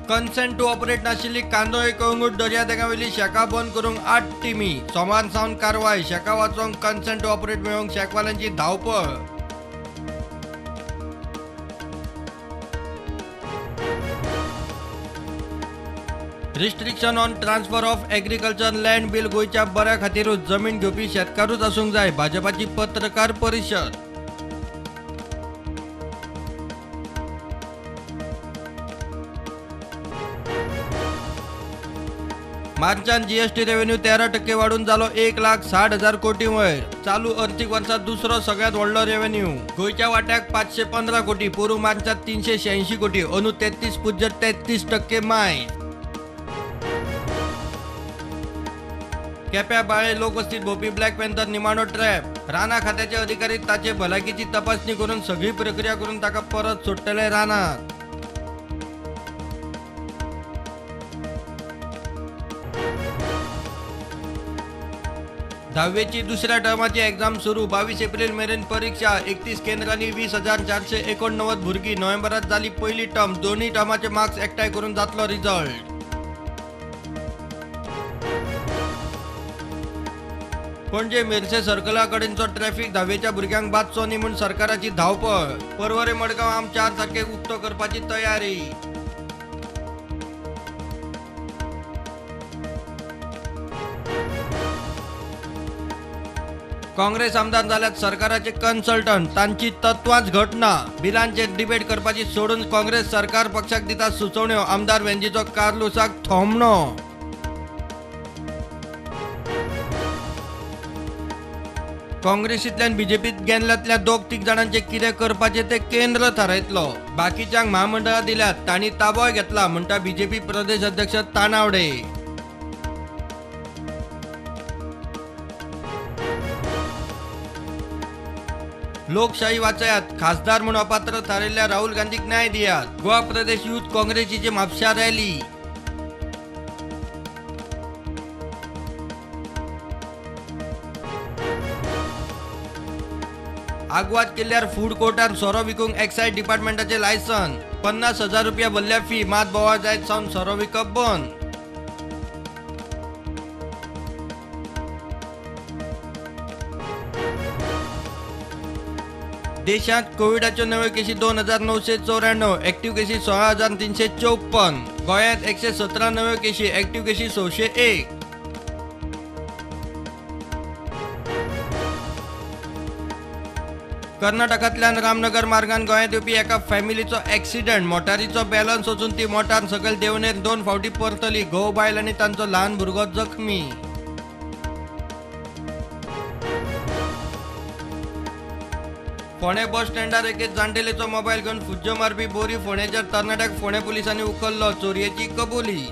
Consent two operate नाशिल्ली कांदोळे कळंगूट दर्यादेगांवेली शॅकां बंद करूंक 8 टिमी. सोमार सावन कारवाय. शॅकां वाचोवंक कन्सेंट टू ऑपरेट मेळोवंक शॅकवाल्यांची धांवपळ. Restriction on transfer of agriculture land bill गोंयच्या बऱ्या खातीरूच, जमीन घेवपी शेतकारूच आसूंक जाय, भाजपाची पत्रकार परिशद. मार्चान जीएसटी रेव्हेन्यू 13% वाडून जालो 1,60,000 कोटी वयर. चालू अर्थीक वर्सात दुसरो सगळ्यात व्हडलो रेव्हेन्यू. गोंयच्या वाट्याक 515 कोटी, पोरूं मार्चात 386 कोटी, अंदू 33.33% माय. केप्या बाळे लोकवस्तीत भोवपी ब्लॅक पॅन्थर निमाणो ट्रॅप. राना खात्याचे अधिकारी ताचे भलायकीची तपासणी करून सगळी प्रक्रिया करून ताका परत सोडटले रानात. धावेची दुसऱ्या टर्माची एक्झाम सुरू. 22 एप्रिल मेरेन परीक्षा. 31 केंद्रांनी 20,489 भुरगीं. नोव्हेंबरात जाली पयली टर्म. दोन्ही टर्माचे मार्क्स एकठांय करून जातलो रिजल्ट. पणजे मेरसे सर्कला कडेनचो ट्रॅफिक धावेच्या भुरग्यांक बादचो न्ही म्हूण सरकाराची धांवपळ. पर्वरे मडगांव आम 4 सारखे उक्तो करपाची तयारी. काँग्रेस आमदार जाल्यात सरकाराचे कन्सल्टंट, तांची तत्वांच घटना. बिलांचेर डिबेट करपाची सोडून काँग्रेस सरकार पक्षाक दिता सुचोवण्यो. आमदार वेंजीचो कार्लुसाक थोमणो. काँग्रेसींतल्यान बीजेपीत गेल्ल्यांतल्या 2-3 जाणांचे कितें करपाचें तें केंद्र थारायतलो. बाकीच्यांक म्हामंडळां दिल्यात, तांणी ताबोय घेतला, म्हणटा बीजेपी प्रदेश अध्यक्ष तानावडे. लोकशाही वाचयात, खासदार म्हूण अपात्र थारिल्ल्या राहुल गांधीक न्याय दियात. गोवा प्रदेश यूथ काँग्रेसीची म्हापश्यां रॅली. आगवाद किल्ल्यार फूड कोर्टार सोरो विकूंक एक्सायज डिपार्टमेंटाचें लायसन. 50,000 रुपया भरल्या फी, मात बोवाळ जायत सावन सोरो विकप बंद. देशांत कोविडाच्यो नव्यो केशी 2,994, एक्टिव्ह केशी 16,354. गोंयांत 117 नव्यो केशी, एक्टिव्ह केशी 601. कर्नाटकांतल्यान रामनगर मार्गान गोंयांत येवपी एका फॅमिलीचो एक्सिडंट. मोटारीचो बॅलन्स वचून ती मोटार सकयल देंवणेर 2 फावटी परतली. घोव बायल आनी तांचो ल्हान भुरगो जखमी. फोंडें बस स्टँडार एके जाण्टेलेचो मोबायल घेवन फुज्जो मारपी बोरी फोंडेच्या तरणाट्याक फोंडें पुलिसांनी उखल्लो. चोरयेची कबुली.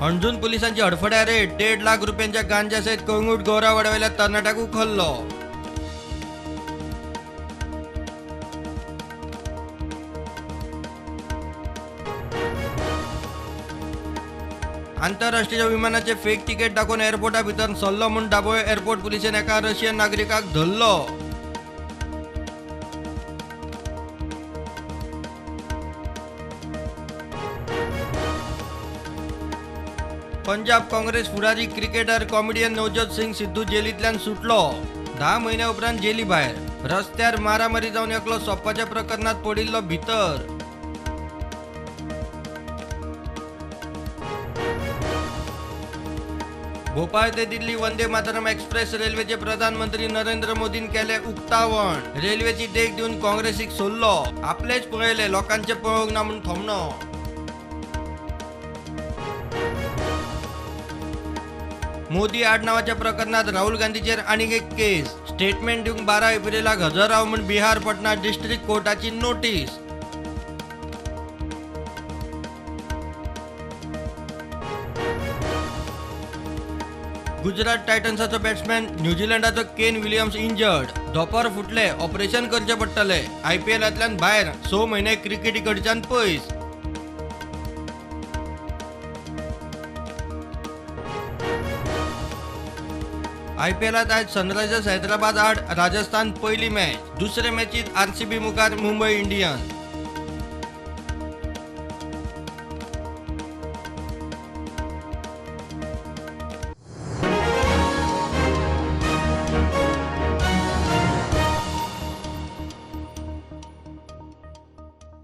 हणजून पुलिसांची हडफड्या रेड. 1.5 लाख रुपयांच्या गांजा सयत कळंगूट गौरावाड्यावेल्या तरणाट्याक उखल्लो. आंतरराष्ट्रीय विमानाचे फेक तिकेट दाखोवन एअरपोर्टा भितर सरलो म्हूण दाबोळे एअरपोर्ट पुलिसेन एका रशियन नागरिकाक धरलो. पंजाब काँग्रेस फुडारी क्रिकेटर कॉमेडियन नवज्योत सिंग सिद्धू जेलींतल्यान सुटलो. 10 म्हयन्या उपरांत जेली भायर. रस्त्यार मारामारी जावन एकलो सोंपपाच्या प्रकरणांत पडिल्लो भितर. भोपाळ ते दिल्ली वंदे मातरम एक्सप्रेस रेल्वेचे प्रधानमंत्री नरेंद्र मोदीन केले उक्तावण. रेल्वेची देख दिवन काँग्रेसीक सोडलो. आपलेच पळयले, लोकांचे पळोवंक ना म्हूण थोमणो. मोदी आडनावाच्या प्रकरणात राहुल गांधीचेर आनीक एक केस. स्टेटमेंट दिवंक 12 एप्रिलाक हजर राव म्हूण बिहार पटना डिस्ट्रिक्ट कोर्टाची नोटीस. गुजरात टायटन्साचो बॅट्समॅन न्यूझीलंडाचो केन विलियम्स इंजर्ड. धोंपर फुटले, ऑपरेशन करचें पडटलें. आयपीएलांतल्यान भायर, 6 म्हयने क्रिकेटी कडच्यान पयस. आयपीएलात आयज सनरायझर्स हैदराबाद आड राजस्थान पयली मॅच. दुसरे मॅचीत आरसीबी मुखार मुंबय इंडियन्स.